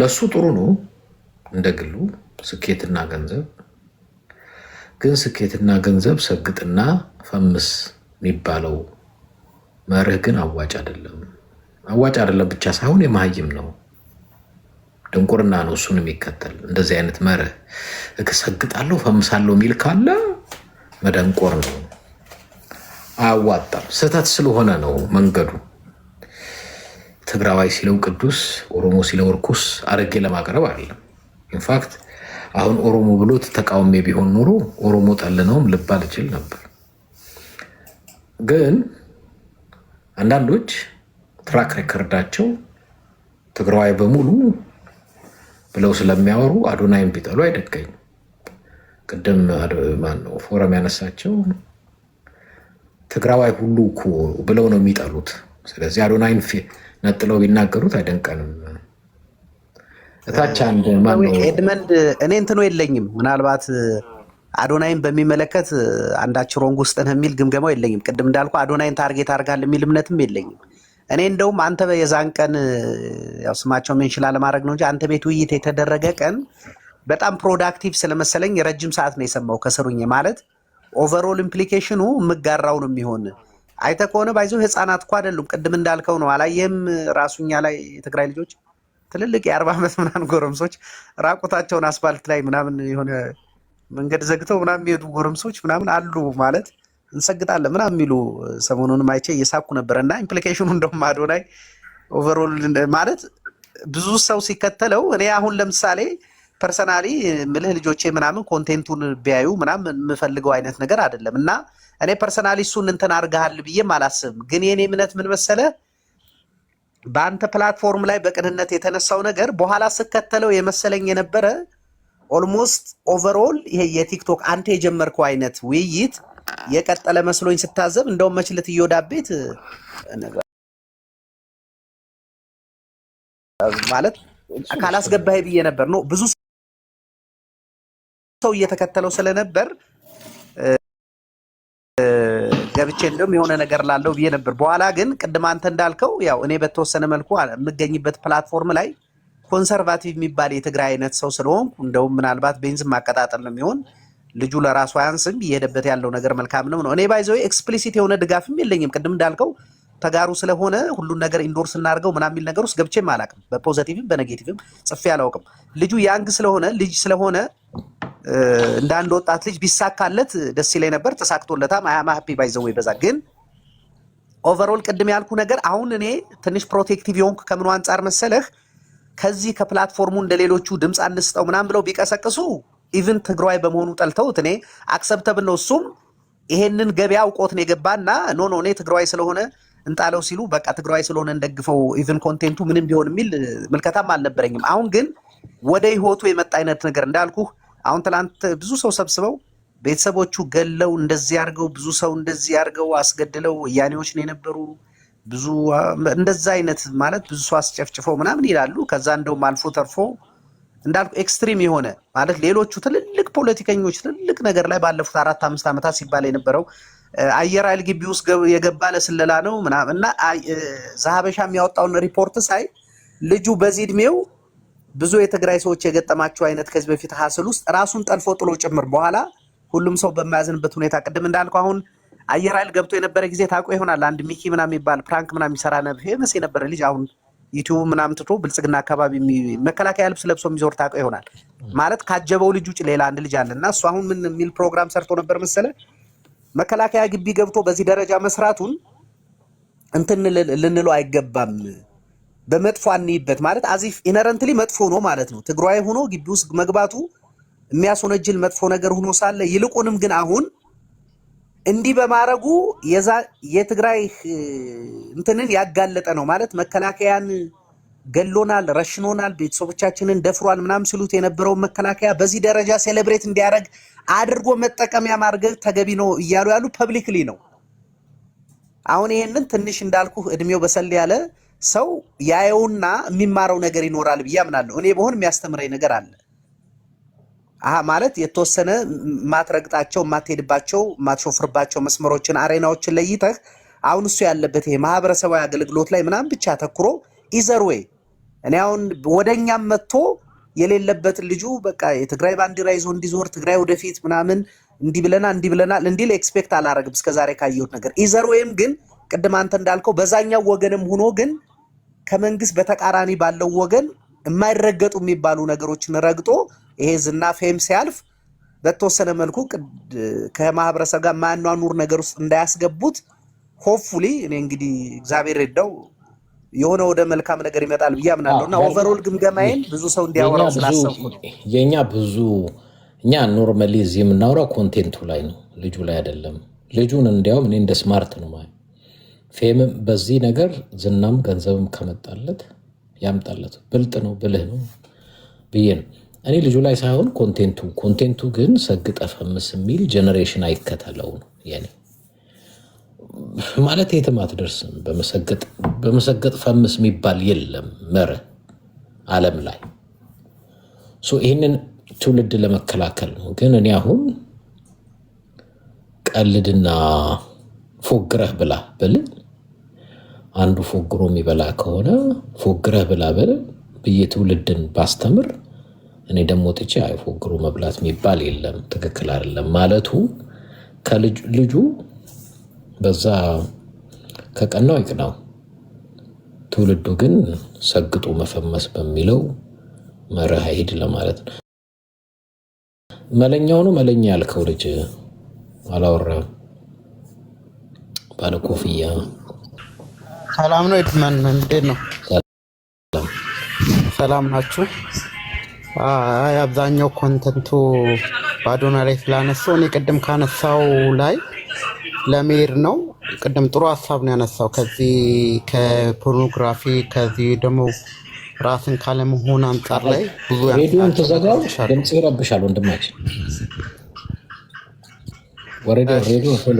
ለእሱ ጥሩ ነው እንደ ግሉ ስኬትና ገንዘብ። ግን ስኬትና ገንዘብ ሰግጥና ፈምስ የሚባለው መርህ ግን አዋጭ አይደለም። አዋጭ አይደለም ብቻ ሳይሆን የመሀይም ነው፣ ድንቁርና ነው እሱን የሚከተል። እንደዚህ አይነት መርህ እሰግጣለሁ ፈምሳለሁ የሚል ካለ መደንቆር ነው፣ አያዋጣም። ስህተት ስለሆነ ነው መንገዱ። ትግራዋይ ሲለው ቅዱስ፣ ኦሮሞ ሲለው እርኩስ አድርጌ ለማቅረብ አይደለም። In fact አሁን ኦሮሞ ብሎት ተቃውሜ ቢሆን ኖሮ ኦሮሞ ጠል ነውም ልባል እችል ነበር። ግን አንዳንዶች track record ኣቸው ትግራዋይ በሙሉ ብለው ስለሚያወሩ አዶናይም ቢጠሉ አይደንቀኝም። ቅድም ማነው ፎረም ያነሳቸው ትግራዋይ ሁሉ እኮ ብለው ነው የሚጠሉት። ስለዚህ አዶናይን ነጥለው ቢናገሩት አይደንቀንም። እታች አንድ ማነው ኤድመንድ፣ እኔ እንትኑ የለኝም። ምናልባት አዶናይን በሚመለከት አንዳች wrong ውስጥ ነህ የሚል ግምገማው የለኝም። ቅድም እንዳልኩ አዶናይን target አድርጋል የሚል እምነትም የለኝም። እኔ እንደውም አንተ የዛን ቀን ያው ስማቸው mention ላለማድረግ ነው እንጂ አንተ ቤት ውይይት የተደረገ ቀን በጣም productive ስለመሰለኝ ረጅም ሰዓት ነው የሰማው ከስሩኝ። ማለት overall implication ኑ የምጋራው ነው የሚሆን። አይተህ ከሆነ by the way ህፃናት እኮ አይደሉም። ቅድም እንዳልከው ነው። አላየህም? ራሱኛ ላይ የትግራይ ልጆች ትልልቅ የ40 ዓመት ምናምን ጎረምሶች ራቁታቸውን አስፋልት ላይ ምናምን የሆነ መንገድ ዘግተው ምናምን የሚሄዱ ጎረምሶች ምናምን አሉ። ማለት እንሰግጣለን ምናምን የሚሉ ሰሞኑንም አይቼ እየሳኩ ነበር። እና implication ኑ እንደውም አዶናይ overall ማለት ብዙ ሰው ሲከተለው እኔ አሁን ለምሳሌ personally ምልህ ልጆቼ ምናምን content ኡን ቢያዩ ምናምን የምፈልገው አይነት ነገር አይደለም። እና እኔ personally እሱን እንትን አድርገሃል ብዬም አላስብም። ግን የኔ እምነት ምን መሰለህ፣ በአንተ platform ላይ በቅንነት የተነሳው ነገር በኋላ ስከተለው የመሰለኝ የነበረ almost overall ይሄ የቲክቶክ አንተ የጀመርከው አይነት ውይይት የቀጠለ መስሎኝ ስታዘብ እንደውም መችለት እዮዳብ ቤት ማለት ካላስገባህ ብዬ ነበር ነው። ብዙ ሰው እየተከተለው ስለነበር ገብቼ እንደውም የሆነ ነገር ላለው ብዬ ነበር። በኋላ ግን ቅድም አንተ እንዳልከው ያው እኔ በተወሰነ መልኩ የምገኝበት platform ላይ conservative የሚባል የትግራይ አይነት ሰው ስለሆንኩ እንደውም ምናልባት ቤንዝን ማቀጣጠል ነው የሚሆን፣ ልጁ ለራሱ አያንስም፣ እየሄደበት ያለው ነገር መልካም ነው ነው። እኔ by the way explicit የሆነ ድጋፍም የለኝም። ቅድም እንዳልከው ተጋሩ ስለሆነ ሁሉን ነገር endorse እናድርገው ምናምን የሚል ነገር ውስጥ ገብቼም አላውቅም። በፖዘቲቭም በኔጌቲቭም ጽፌ አላውቅም። ልጁ young ስለሆነ፣ ልጅ ስለሆነ፣ እንደ አንድ ወጣት ልጅ ቢሳካለት ደስ ይለኝ ነበር። ተሳክቶለታም I'm happy by the way በዛ። ግን overall ቅድም ያልኩ ነገር አሁን እኔ ትንሽ protective የሆንኩ ከምኑ አንጻር መሰለህ? ከዚህ ከ platform ኡ እንደ ሌሎቹ ድምፅ አንስጠው ምናምን ብለው ቢቀሰቅሱ even ትግራዋይ በመሆኑ ጠልተውት እኔ acceptable ነው። እሱም ይሄንን ገበያ አውቆት ነው የገባና no no እኔ ትግራዋይ ስለሆነ እንጣለው ሲሉ በቃ ትግራዋይ ስለሆነ እንደግፈው even content ኡ ምንም ቢሆን የሚል ምልከታም አልነበረኝም። አሁን ግን ወደ ህይወቱ የመጣ አይነት ነገር እንዳልኩህ አሁን ትላንት ብዙ ሰው ሰብስበው ቤተሰቦቹ ገለው እንደዚህ አድርገው ብዙ ሰው እንደዚህ አድርገው አስገድለው ወያኔዎች ነው የነበሩ ብዙ እንደዛ አይነት ማለት ብዙ ሰው አስጨፍጭፈው ምናምን ይላሉ። ከዛ እንደውም አልፎ ተርፎ እንዳልኩ extreme የሆነ ማለት ሌሎቹ ትልልቅ ፖለቲከኞች ትልልቅ ነገር ላይ ባለፉት 4-5 ዓመታት ሲባል የነበረው አየር ኃይል ግቢ ውስጥ የገባ ለስለላ ነው ምናምን እና ዘሀበሻ የሚያወጣውን ሪፖርት ሳይ ልጁ በዚህ እድሜው ብዙ የትግራይ ሰዎች የገጠማቸው አይነት ከዚህ በፊት hassle ውስጥ ራሱን ጠልፎ ጥሎ ጭምር በኋላ ሁሉም ሰው በማያዝንበት ሁኔታ ቅድም እንዳልከው አሁን አየር ኃይል ገብቶ የነበረ ጊዜ ታውቆ ይሆናል። አንድ ሚኪ ምናምን የሚባል prank ምናምን የሚሰራ famous የነበረ ልጅ አሁን ዩቲዩብ ምናምን ትቶ ብልጽግና አካባቢ መከላከያ ልብስ ለብሶ የሚዞር ታውቆ ይሆናል። ማለት ካጀበው ልጅ ውጭ ሌላ አንድ ልጅ አለ እና እሱ አሁን ምን የሚል ፕሮግራም ሰርቶ ነበር መሰለ? መከላከያ ግቢ ገብቶ በዚህ ደረጃ መስራቱን እንትን ልንለው አይገባም፣ በመጥፎ አንይበት ማለት as if inherently መጥፎ ነው ማለት ነው። ትግራዋይ ሆኖ ግቢ ውስጥ መግባቱ የሚያስወነጅል መጥፎ ነገር ሆኖ ሳለ ይልቁንም ግን አሁን እንዲህ በማድረጉ የትግራይ እንትንን ያጋለጠ ነው ማለት መከላከያን ገሎናል፣ ረሽኖናል፣ ቤተሰቦቻችንን ደፍሯል ምናምን ሲሉት የነበረውን መከላከያ በዚህ ደረጃ celebrate እንዲያደርግ አድርጎ መጠቀሚያ ማድረግ ተገቢ ነው እያሉ ያሉ publicly ነው። አሁን ይሄንን ትንሽ እንዳልኩ እድሜው በሰል ያለ ሰው ያየውና የሚማረው ነገር ይኖራል ብዬ አምናለሁ። እኔ በሆን የሚያስተምረኝ ነገር አለ። አሀ ማለት የተወሰነ ማትረግጣቸው፣ የማትሄድባቸው፣ የማትሾፍርባቸው መስመሮችን arena ዎችን ለይተህ አሁን እሱ ያለበት ይሄ ማህበረሰባዊ አገልግሎት ላይ ምናምን ብቻ አተኩሮ either way እኔ አሁን ወደኛም መጥቶ የሌለበትን ልጁ በቃ የትግራይ ባንዲራ ይዞ እንዲዞር፣ ትግራይ ወደፊት ምናምን፣ እንዲህ ብለናል እንዲህ ብለናል እንዲል expect አላረግም እስከዛሬ ካየሁት ነገር። Either ወይም ግን ቅድም አንተ እንዳልከው በዛኛው ወገንም ሆኖ ግን ከመንግስት በተቃራኒ ባለው ወገን የማይረገጡ የሚባሉ ነገሮችን ረግጦ ይሄ ዝና fame ሲያልፍ በተወሰነ መልኩ ከማህበረሰብ ጋር የማያኗኑር ነገር ውስጥ እንዳያስገቡት hopefully እኔ እንግዲህ እግዚአብሔር ረዳው የሆነ ወደ መልካም ነገር ይመጣል ብዬ አምናለሁ። እና overall ግምገማዬን ብዙ ሰው የኛ እንዲያወራው ብዙ ስላሰብኩ ነው። የኛ ብዙ እኛ normally እዚህ የምናወራው content ኡ ላይ ነው፣ ልጁ ላይ አይደለም። ልጁን እንዲያውም እኔ እንደ smart ነው ማለት fame ም በዚህ ነገር ዝናም ገንዘብም ከመጣለት ያምጣለት፣ ብልጥ ነው፣ ብልህ ነው ብዬ ነው። እኔ ልጁ ላይ ሳይሆን content ኡ፣ content ኡ ግን ሰግጠ ፈምስ የሚል generation አይከተለው ነው የኔ። ማለት የትም አትደርስም። በመሰገጥ ፈምስ የሚባል የለም መርህ ዓለም ላይ። So ይህንን ትውልድ ለመከላከል ነው። ግን እኔ አሁን ቀልድና ፎግረህ ብላ ብል፣ አንዱ ፎግሮ የሚበላ ከሆነ ፎግረህ ብላ ብል ብዬ ትውልድን ባስተምር፣ እኔ ደግሞ ወጥቼ አይ ፎግሮ መብላት የሚባል የለም፣ ትክክል አይደለም ማለቱ ከልጁ በዛ ከቀናው ይቅናው። ትውልዱ ግን ሰግጦ መፈመስ በሚለው መርህ አይሂድ ለማለት ነው። መለኛው ነው መለኛ ያልከው ልጅ አላወራም። ባለ ኮፍያ። ሰላም ነው ኤድመን፣ እንዴት ነው? ሰላም። ሰላም ናችሁ? አይ አብዛኛው content ኡ በአዶናይ ላይ ስላነሳው እኔ ቅድም ካነሳው ላይ ለመሄድ ነው። ቅድም ጥሩ ሀሳብ ነው ያነሳው፣ ከዚህ ከፖርኖግራፊ ከዚህ ደግሞ ራስን ካለመሆን አንጻር ላይ ብዙ ሬዲዮን ያነሳቸው ተዘጋው፣ ነገሮች አሉ። ድምፅ ይረብሻል ወንድማችን። ወሬዲዮ እሺ። ሬዲዮ እሺ። ቶሎ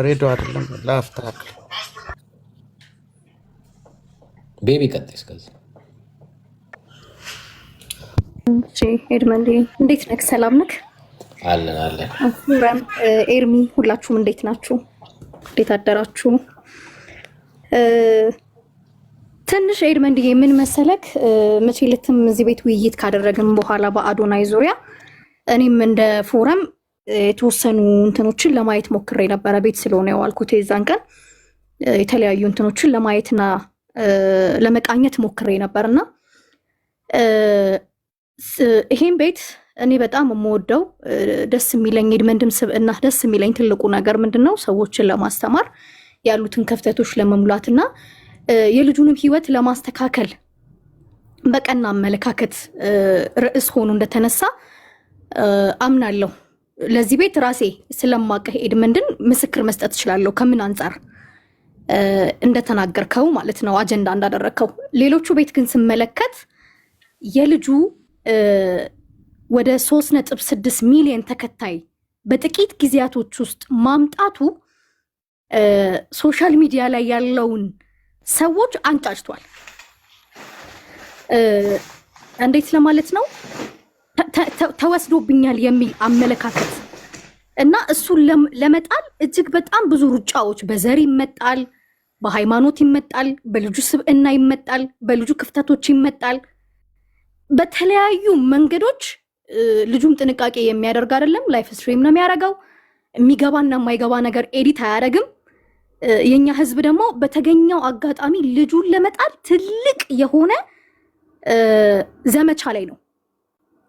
ሬዲዮ አይደለም፣ ላስተካክል። ቤቢ ቀጥይ እስከዚህ። እሺ ኤድመንድ፣ እንዴት ነክ? ሰላም ነክ? አለን አለን። ፉረም፣ ኤርሚ፣ ሁላችሁም እንዴት ናችሁ? እንዴት አደራችሁ? ትንሽ ኤድመንድዬ ምን መሰለክ፣ መቼ ዕለትም እዚህ ቤት ውይይት ካደረግን በኋላ በአዶናይ ዙሪያ እኔም እንደ ፎረም የተወሰኑ እንትኖችን ለማየት ሞክሬ ነበረ። ቤት ስለሆነ የዋልኩት የዛን ቀን የተለያዩ እንትኖችን ለማየትና ለመቃኘት ሞክሬ ነበር። እና ይሄን ቤት እኔ በጣም የምወደው፣ ደስ የሚለኝ ኤድመንድም ስብዕና ደስ የሚለኝ ትልቁ ነገር ምንድን ነው? ሰዎችን ለማስተማር፣ ያሉትን ክፍተቶች ለመሙላት እና የልጁንም ህይወት ለማስተካከል በቀና አመለካከት ርዕስ ሆኖ እንደተነሳ አምናለሁ። ለዚህ ቤት ራሴ ስለማቀህ ኤድመንድን ምስክር መስጠት እችላለሁ። ከምን አንጻር እንደተናገርከው ማለት ነው፣ አጀንዳ እንዳደረግከው። ሌሎቹ ቤት ግን ስመለከት የልጁ ወደ 3.6 ሚሊዮን ተከታይ በጥቂት ጊዜያቶች ውስጥ ማምጣቱ social media ላይ ያለውን ሰዎች አንጫጭቷል። እንዴት ለማለት ነው፣ ተወስዶብኛል የሚል አመለካከት እና እሱን ለመጣል እጅግ በጣም ብዙ ሩጫዎች በዘር ይመጣል፣ በሃይማኖት ይመጣል፣ በልጁ ስብዕና ይመጣል፣ በልጁ ክፍተቶች ይመጣል። በተለያዩ መንገዶች ልጁም ጥንቃቄ የሚያደርግ አይደለም። Live stream ነው የሚያደርገው። የሚገባና የማይገባ ነገር edit አያደርግም። የኛ ህዝብ ደግሞ በተገኘው አጋጣሚ ልጁን ለመጣል ትልቅ የሆነ ዘመቻ ላይ ነው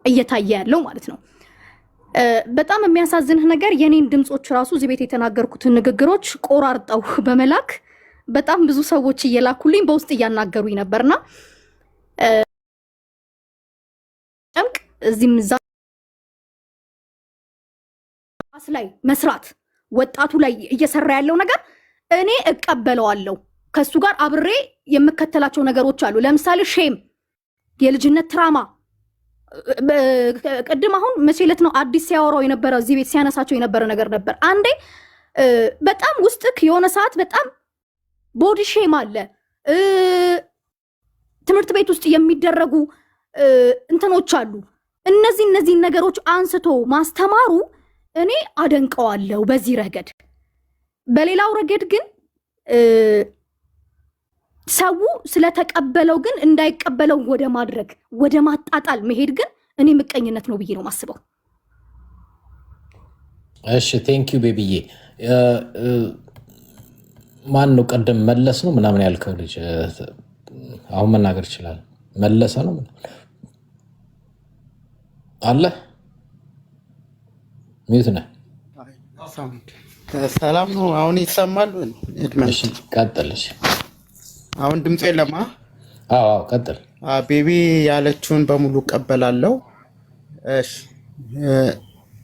እየታየ ያለው ማለት ነው። በጣም የሚያሳዝንህ ነገር የኔን ድምፆች ራሱ እዚህ ቤት የተናገርኩትን ንግግሮች ቆራርጠው በመላክ በጣም ብዙ ሰዎች እየላኩልኝ በውስጥ እያናገሩኝ ነበርና ጨምቅ እዚህም እዛ ላይ መስራት፣ ወጣቱ ላይ እየሰራ ያለው ነገር እኔ እቀበለዋለሁ። ከእሱ ጋር አብሬ የምከተላቸው ነገሮች አሉ። ለምሳሌ shame፣ የልጅነት trauma፣ ቅድም አሁን መቼ ዕለት ነው አዲስ ሲያወራው የነበረ፣ እዚህ ቤት ሲያነሳቸው የነበረ ነገር ነበር። አንዴ በጣም ውስጥክ የሆነ ሰዓት በጣም body shame አለ። ትምህርት ቤት ውስጥ የሚደረጉ እንትኖች አሉ። እነዚህን ነገሮች አንስቶ ማስተማሩ እኔ አደንቀዋለሁ በዚህ ረገድ። በሌላው ረገድ ግን ሰው ስለተቀበለው ግን እንዳይቀበለው ወደ ማድረግ፣ ወደ ማጣጣል መሄድ ግን እኔ ምቀኝነት ነው ብዬ ነው ማስበው። እሺ፣ thank you ቤቢዬ። ማን ነው ቀደም መለስ ነው ምናምን ያልከው ልጅ? አሁን መናገር ይችላል። መለሰ ነው አለ፣ mute ነህ። ሰላም ነው። አሁን ይሰማል? እሺ ቀጥል። እሺ። አሁን ድምፅ የለማ። አዎ፣ ቀጥል። ቤቢ ያለችውን በሙሉ እቀበላለሁ። እሺ፣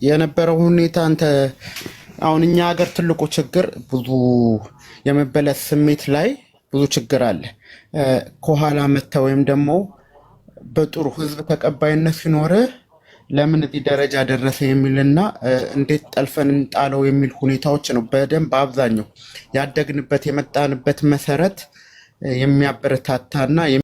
የነበረው ሁኔታ አንተ አሁን እኛ ሀገር ትልቁ ችግር ብዙ የመበለጥ ስሜት ላይ ብዙ ችግር አለ። ከኋላ መጥተህ ወይም ደግሞ በጥሩ ህዝብ ተቀባይነት ሲኖርህ ለምን እዚህ ደረጃ ደረሰ የሚልና እንዴት ጠልፈን እንጣለው የሚል ሁኔታዎች ነው። በደንብ አብዛኛው ያደግንበት የመጣንበት መሰረት የሚያበረታታና